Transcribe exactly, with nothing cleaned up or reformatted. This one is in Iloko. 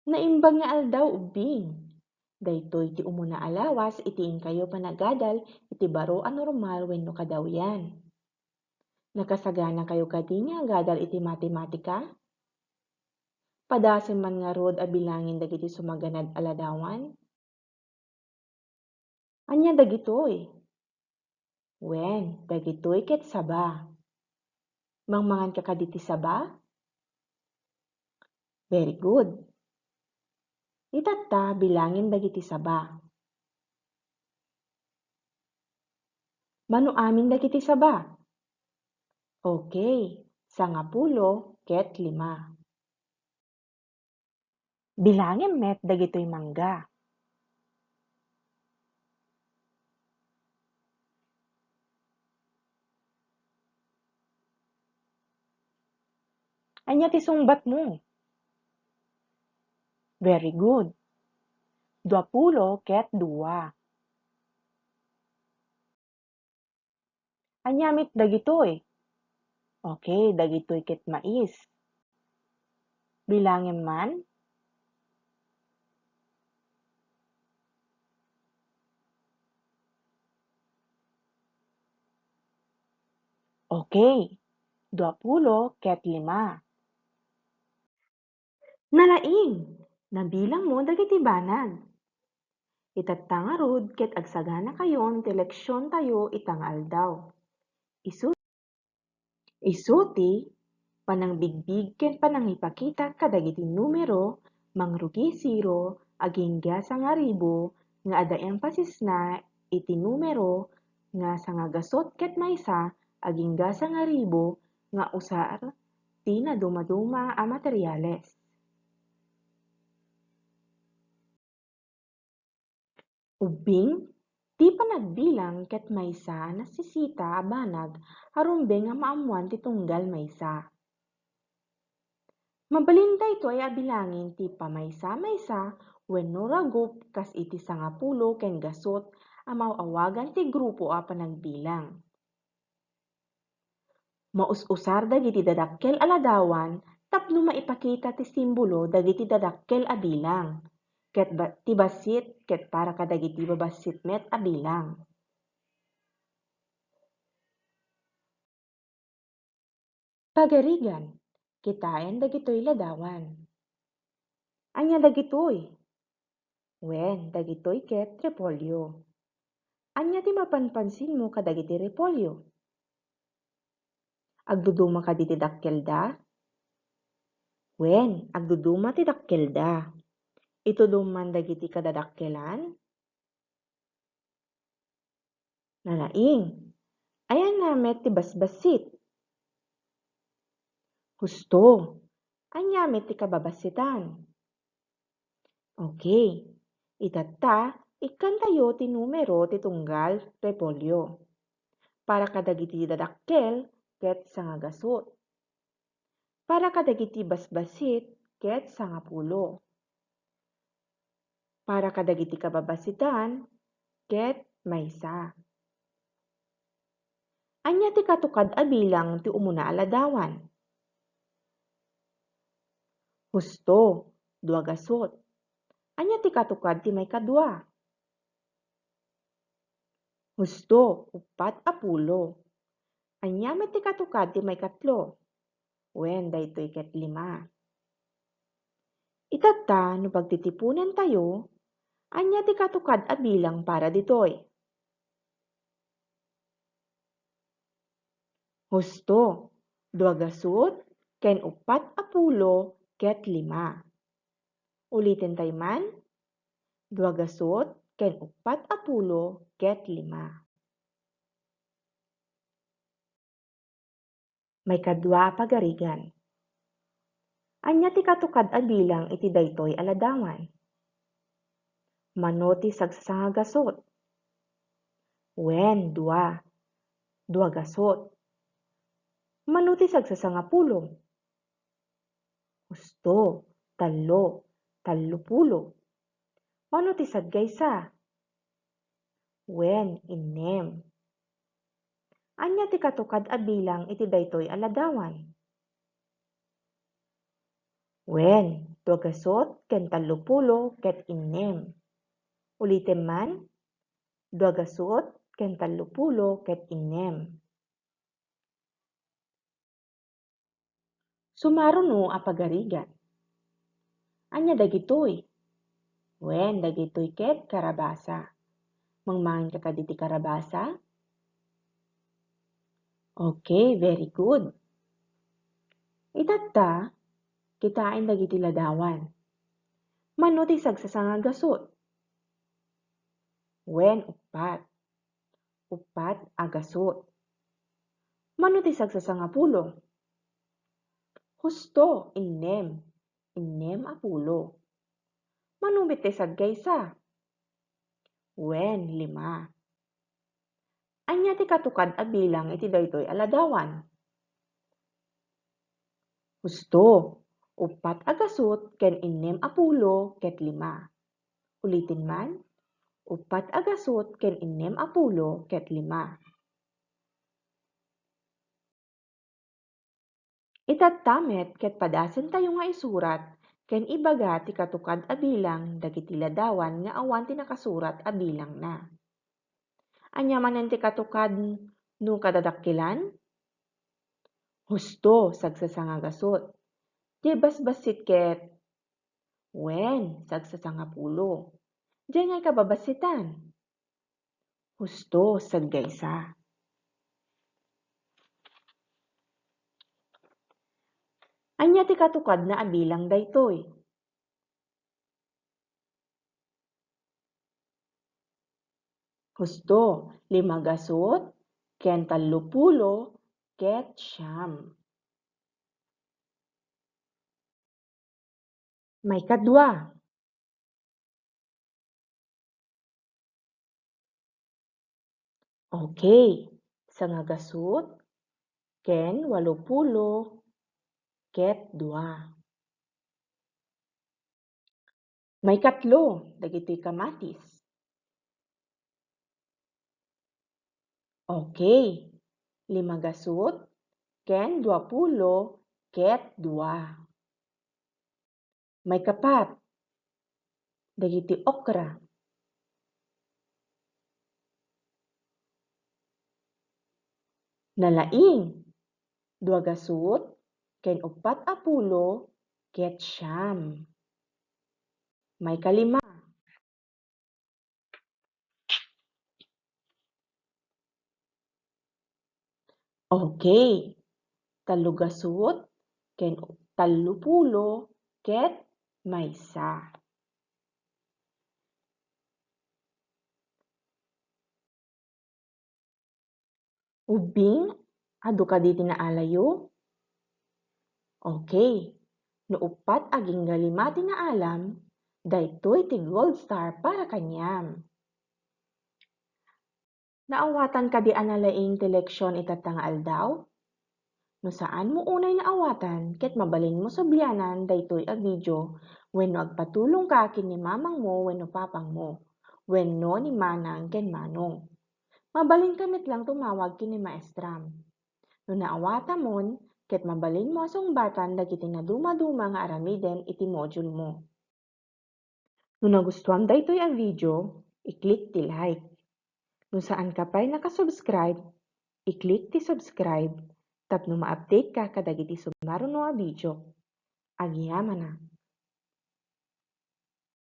Naimbag nga aldaw, ubbing. Daytoy ti umuna a lawas iti inkayo panagadal iti baro a normal wenno kadawyan. Nakasaganakayo kadi nga agadal iti matematika? Padasem man ngarud a bilangin dagiti sumaganad a ladawan? Ania dagitoy? Wen, dagitoy ket saba. Mangmanganka kadi ti saba? Very good. Itatta, bilangin dagiti saba. Mano amin dagiti saba? Okay, sangapulo ket lima. Bilangem met dagitoy mangga. Ania ti sungbatmo? Very good. Duapulo ket dua. Ania met dagitoy? Okay, dagitoy ket mais. Bilangem man. Okay, duapulo ket lima. Nalaing, nabilangmo dagiti banag. Itatta ngarud ket agsaganakayon ti leksiontayo ita nga aldaw. Isu, isu ti panangbigbig ken panangipakita kadagiti numero mangrugi zero agingga sangaribu nga adda empasisna iti numero nga sangagasut ket maysa agingga sangaribu nga usar ti nadumaduma a materiales. Ubbing, ti panagbilang ket maysa a nasisita a banag a rumbeng a maammoan ti tunggal maysa. Mabalin daytoy a bilangin ti pamaysa-maysa wenno ragup kas iti sangapulo ken gasut a maaw-awagan ti grupo a panagbilang. Maus-usar dagiti dadakkel a ladawan tapno maipakita ti simbolo dagiti dadakkel a bilang, ket ba-, ti bassit ket para kadagiti babassit met a bilang. Pagarigan, kitaen dagitoy ladawan. Ania dagitoy? Wen, dagitoy ket repolyo. Ania ti mapanpansinmo kadagiti repolyo? Agduduma kadi ti dakkelda? Wen, agduduma ti dakkelda. Itudom man dagiti kadadakkelan? Nalaing. Ayanna met ti basbassit? Husto. Ania met ti kababassitan? Okay. Itatta, ikkantayo ti numero ti tunggal repolyo. Para kadagiti dadakkel ket sangagasut. Para kadagiti basbassit ket sangapulo. Para kadagiti kababassitan ket maysa. Ania ti katukad a bilang ti umuna a ladawan? Husto, duagasut. Ania ti katukad ti maikadua? Husto, uppat a pulo. Ania met ti katukad ti maikatlo? Wen, daytoy ket lima. Itatta, no pagtitiponentayo, ania ti katukad a bilang para ditoy? Husto, duagasut ken uppat a pulo ket lima. Ulitentayo man, duagasut ken uppat a pulo ket lima. Maikadua a pagarigan. Ania ti katukad a bilang iti daytoy a ladawan? Mano ti sagsasangagasut? Wen, dua. Duagasut. Mano ti sagsasangapulo? Husto, tallo, tallopulo. Mano ti sadgaysa? Wen, innem. Ania ti katukad a bilang iti daytoy a ladawan? Wen, duagasut ken tallopulo ket innem. Uliten man, duagasut ken tallopulo ket innem. Sumaruno a pagarigan. Ania dagitoy? Wen, dagitoy ket karabasa. Mangmangan ka kadi ti karabasa? Okay, very good. Itatta, kitaen dagiti ladawan. Mano ti sagsasanga gasut? Wen, uppat. Uppat a gasut. Mano ti sagsasangapulo? Husto, innem. Innem a pulo. Mano met ti saggaysa? Wen, lima. Ania ti katukad a bilang iti daytoy a ladawan? Husto, uppat a gasut ken innem a pulo ket lima. Uliten man, uppat a gasut ken innem a pulo ket lima. Itatta met ket padasentayo nga isurat ken ibaga ti katukad a bilang dagiti ladawan nga awan ti nakasurat a bilangna. Ania manen ti katukad no kadadakkelan? Husto, sagsasanga gasut. Ti basbassit ket, wen, sagsasangapulo. Diay nga ikababassitan? Husto, saggaysa. Ania ti katukadna a bilang daytoy? Husto, lima gasut ken tallopulo ket siam. Maikadua. Okay, sangagasut ken walopulo ket dua. Maikatlo, dagitoy kamatis. Okay, lima gasut ken duapulo ket dua. Maikapat, dagiti okra. Nalaing, dua gasut ken uppat a pulo ket siam. Maikalima. Okay. Tallo gasut ken tallo pulo ket maysa. Ubbing, adu kadi ti naalayo? Okay. No uppat agingga lima ti naalam, daytoy ti gold star para kaniam. Naawatan kadi a nalaing ti leksion itatta nga aldaw? No saanmo unay naawatan ket mabalinmo sublianan daytoy a video wenno agpatulongka ken ni mamangmo wenno papangmo, wenno ni manang ken manong. Mabalinka met lang tumawag ken ni maestram. No naawatamon, ket mabalinmo a sungbatan dagiti nadumaduma nga aramiden iti module mo. No nagustuam daytoy a video, i-click ti like. No saanka pay nakasubscribe, i-click ti subscribe tapno ma-update ka kadagiti sumaruno a video. Agyamanak!